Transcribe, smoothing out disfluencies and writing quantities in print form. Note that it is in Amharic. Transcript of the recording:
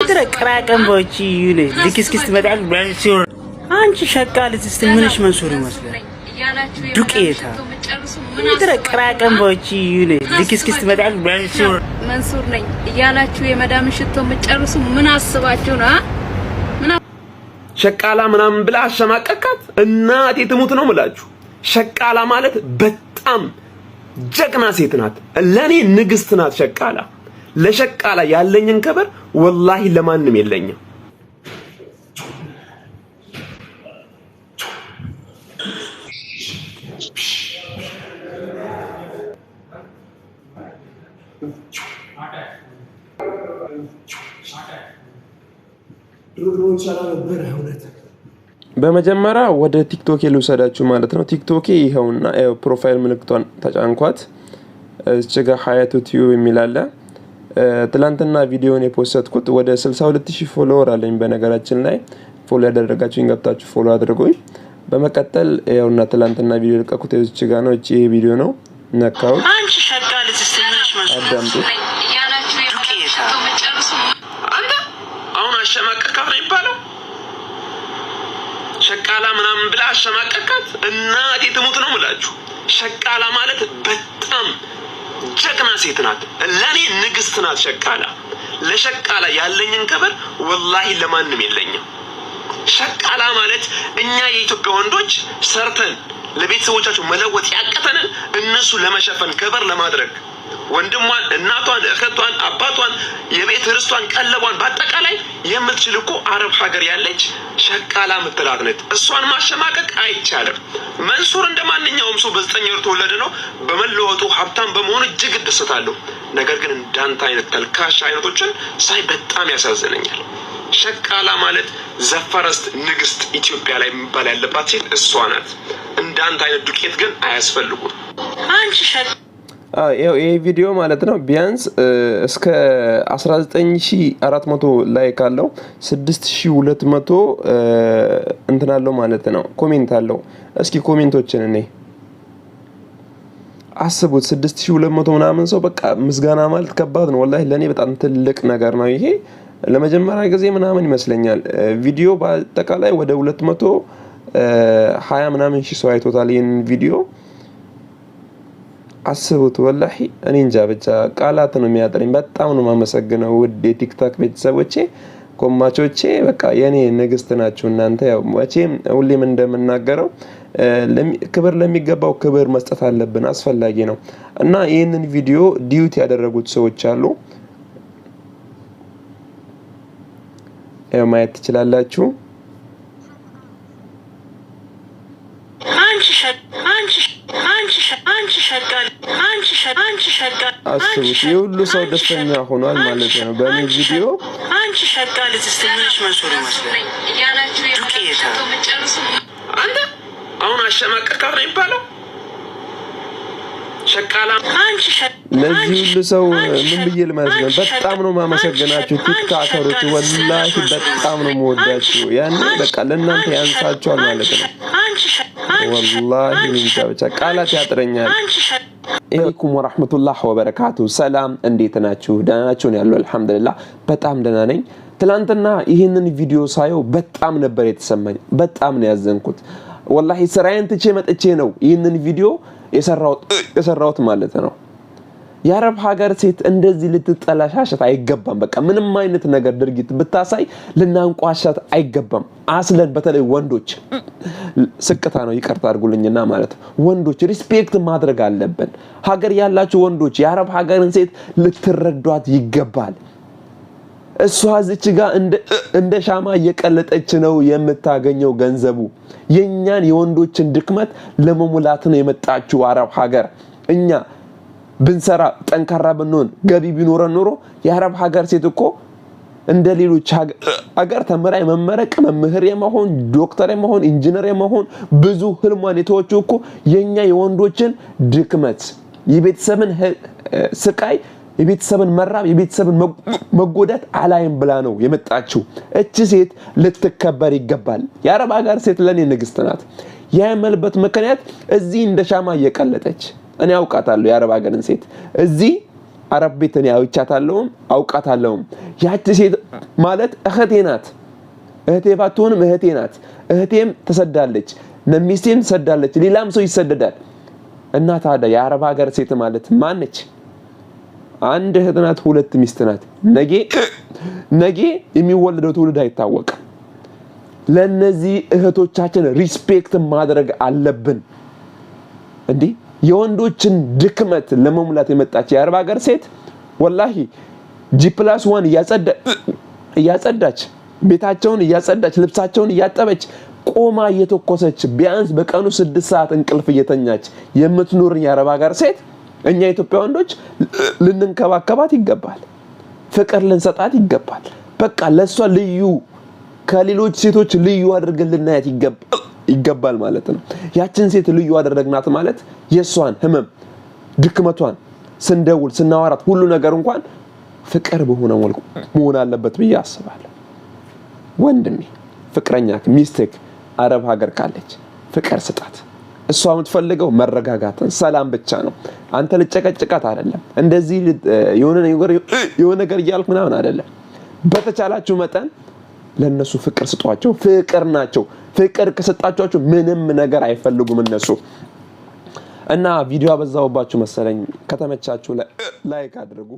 ምድረ ቅራቅንቦች ይሁን ልክስክስ ትመጣለች። አንቺ ሸቃሊት እስቲ ምንሽ መንሱር ይመስላል ዱቄታ ምድረ ቅራቅንቦች ይሁን ልክስክስ ትመጣለች። መንሱር ነኝ እያላችሁ የመዳም ሽቶ የምትጨርሱ ምን አስባችሁ ነው? ሸቃላ ምናምን ብላ አሸማቀቃት። እናቴ ትሙት ነው ምላችሁ። ሸቃላ ማለት በጣም ጀግና ሴት ናት። ለኔ ንግስት ናት ሸቃላ። ለሸቃላ ያለኝን ክብር ወላሂ ለማንም የለኝም። በመጀመሪያ ወደ ቲክቶኬ ልውሰዳችሁ ማለት ነው። ቲክቶኬ ይኸውና፣ profile ምልክቷን ተጫንኳት። እዚች ጋ ሀያቱ ቲዩብ የሚል አለ። ትላንትና ቪዲዮን የ post ኩት ወደ 62,000 follower አለኝ። በነገራችን ላይ follow ያላደረጋችሁኝ ገብታችሁ follow አድርጉኝ። በመቀጠል ይኸውና ትላንትና ቪዲዮ የለቀኩት እዚች ጋ ነው። እቺ ይሄ ቪዲዮ ነው። ነካሁት። አዳምጡት። አንተ አሁን አሸማቀቃት ነው የሚባለው። ሸቃላ ምናምን ብላ አሸማቀቃት። እናቴ ትሙት ነው ምላችሁ። ሸቃላ ማለት በጣም ጀግና ሴት ናት። ለእኔ ንግስት ናት ሸቃላ። ለሸቃላ ያለኝን ክብር ወላሂ ለማንም የለኝም። ሸቃላ ማለት እኛ የኢትዮጵያ ወንዶች ሰርተን ለቤተሰቦቻቸው መለወጥ ያቀተንን እነሱ ለመሸፈን ክብር ለማድረግ ወንድሟን፣ እናቷን፣ እህቷን፣ አባቷን፣ የቤት ርስቷን፣ ቀለቧን በአጠቃላይ የምትችል እኮ አረብ ሀገር ያለች ሸቃላ ምትላት ነች። እሷን ማሸማቀቅ አይቻልም። መንሱር እንደ ማንኛውም ሰው በ9 ወር ተወለደ ነው። በመለወጡ ሀብታም በመሆኑ እጅግ እደሰታለሁ። ነገር ግን እንዳንተ አይነት ተልካሻ አይነቶችን ሳይ በጣም ያሳዝነኛል። ሸቃላ ማለት the first ንግስት ኢትዮጵያ ላይ የሚባል ያለባት ሴት እሷ ናት። እንዳንተ አይነት ዱቄት ግን አያስፈልጉም። ይሄ ቪዲዮ ማለት ነው ቢያንስ እስከ 19,400 like አለው፣ 6200 እንትን አለው ማለት ነው፣ comment አለው። እስኪ comment ኦችን እኔ አስቡት፣ 6200 ምናምን ሰው በቃ ምስጋና ማለት ከባድ ነው። ወላሂ ለእኔ በጣም ትልቅ ነገር ነው ይሄ። ለመጀመሪያ ጊዜ ምናምን ይመስለኛል ቪዲዮ በአጠቃላይ ወደ 220 ምናምን ሺህ ሰው አይቶታል ይህን ቪዲዮ። አስቡት ወላሂ እኔ እንጃ ብቻ ቃላት ነው የሚያጥረኝ። በጣም ነው የማመሰግነው ውድ የቲክቶክ ቤተሰቦቼ፣ ኮማቾቼ፣ በቃ የኔ ንግስት ናችሁ እናንተ። ያው መቼም ሁሌም እንደምናገረው ክብር ለሚገባው ክብር መስጠት አለብን፣ አስፈላጊ ነው እና ይህንን ቪዲዮ duet ያደረጉት ሰዎች አሉ፣ ያው ማየት ትችላላችሁ። አስቡት የሁሉ ሰው ደስተኛ ሆኗል ማለት ነው በእኔ ቪዲዮ። አንቺ ሸቃሊት እስቲ ምንሽ መንሱር ይመስላል ዱቄታ። አንተ አሁን አሸማቀቃት ነው የሚባለው። ሸቃላ ለዚህ ሁሉ ሰው ምን ብዬ ልመስገን? በጣም ነው ማመሰግናችሁ ቲክታከሮች፣ ወላሂ በጣም ነው የምወዳችሁ። ያኔ በቃ ለእናንተ ያንሳችኋል ማለት ነው። ወላሂ እንጃ ብቻ ቃላት ያጥረኛል። አለይኩም ወራህመቱላህ ወበረካቱ። ሰላም እንዴት ናችሁ? ደህና ናችሁ? ነው ያለው። አልሐምዱሊላህ በጣም ደህና ነኝ። ትላንትና ይህንን ቪዲዮ ሳየው በጣም ነበር የተሰማኝ። በጣም ነው ያዘንኩት። ወላሂ ስራዬን ትቼ መጥቼ ነው ይህንን ቪዲዮ የሰራሁት ማለት ነው። የአረብ ሀገር ሴት እንደዚህ ልትጠላሻሸት አይገባም። በቃ ምንም አይነት ነገር ድርጊት ብታሳይ ልናንቋሻት አይገባም። አስለን በተለይ ወንዶች ስቅታ ነው፣ ይቅርታ አድርጉልኝና ማለት ነው። ወንዶች respect ማድረግ አለብን። ሀገር ያላችሁ ወንዶች የአረብ ሀገርን ሴት ልትረዷት ይገባል። እሷ እዚች ጋር እንደ ሻማ እየቀለጠች ነው የምታገኘው ገንዘቡ። የእኛን የወንዶችን ድክመት ለመሙላት ነው የመጣችው አረብ ሀገር። እኛ ብንሰራ ጠንካራ ብንሆን ገቢ ቢኖረን ኖሮ የአረብ ሀገር ሴት እኮ እንደ ሌሎች ሀገር ተምራ የመመረቅ፣ መምህር የመሆን፣ ዶክተር የመሆን፣ ኢንጂነር የመሆን ብዙ ህልሟን የተወችው እኮ የኛ የወንዶችን ድክመት፣ የቤተሰብን ስቃይ፣ የቤተሰብን መራብ፣ የቤተሰብን መጎዳት አላይም ብላ ነው የመጣችው። እች ሴት ልትከበር ይገባል። የአረብ ሀገር ሴት ለእኔ ንግስት ናት። የምልበት ምክንያት እዚህ እንደ ሻማ እየቀለጠች እኔ አውቃታለሁ። የአረብ ሀገርን ሴት እዚህ አረብ ቤት እኔ አይቻታለሁም አውቃታለሁም። ያቺ ሴት ማለት እህቴ ናት። እህቴ ባትሆንም እህቴ ናት። እህቴም ተሰዳለች፣ ሚስቴም ተሰዳለች፣ ሌላም ሰው ይሰደዳል። እና ታዲያ የአረብ ሀገር ሴት ማለት ማነች? አንድ እህት ናት፣ ሁለት ሚስት ናት። ነገ ነገ የሚወለደው ትውልድ አይታወቅም። ለነዚህ እህቶቻችን respect ማድረግ አለብን። እንዲህ የወንዶችን ድክመት ለመሙላት የመጣች የአረብ ሀገር ሴት ወላሂ G+1 እያጸዳች፣ ቤታቸውን እያጸዳች፣ ልብሳቸውን እያጠበች፣ ቆማ እየተኮሰች፣ ቢያንስ በቀኑ 6 ሰዓት እንቅልፍ እየተኛች የምትኖርን የአረብ ሀገር ሴት እኛ የኢትዮጵያ ወንዶች ልንንከባከባት ይገባል። ፍቅር ልንሰጣት ይገባል። በቃ ለእሷ ልዩ፣ ከሌሎች ሴቶች ልዩ አድርገን ልናያት ይገባል ማለት ነው። ያችን ሴት ልዩ አደረግናት ማለት የእሷን ህመም፣ ድክመቷን ስንደውል፣ ስናወራት ሁሉ ነገር እንኳን ፍቅር በሆነ መልኩ መሆን አለበት ብዬ አስባለሁ። ወንድሜ፣ ፍቅረኛ ሚስትህ አረብ ሀገር ካለች ፍቅር ስጣት። እሷ የምትፈልገው መረጋጋትን፣ ሰላም ብቻ ነው። አንተ ልጨቀጭቃት አይደለም፣ እንደዚህ የሆነ ነገር እያልክ ምናምን አይደለም። በተቻላችሁ መጠን ለእነሱ ፍቅር ስጧቸው። ፍቅር ናቸው። ፍቅር ከሰጣችኋቸው ምንም ነገር አይፈልጉም እነሱ። እና ቪዲዮ አበዛሁባችሁ መሰለኝ። ከተመቻችሁ like አድርጉ።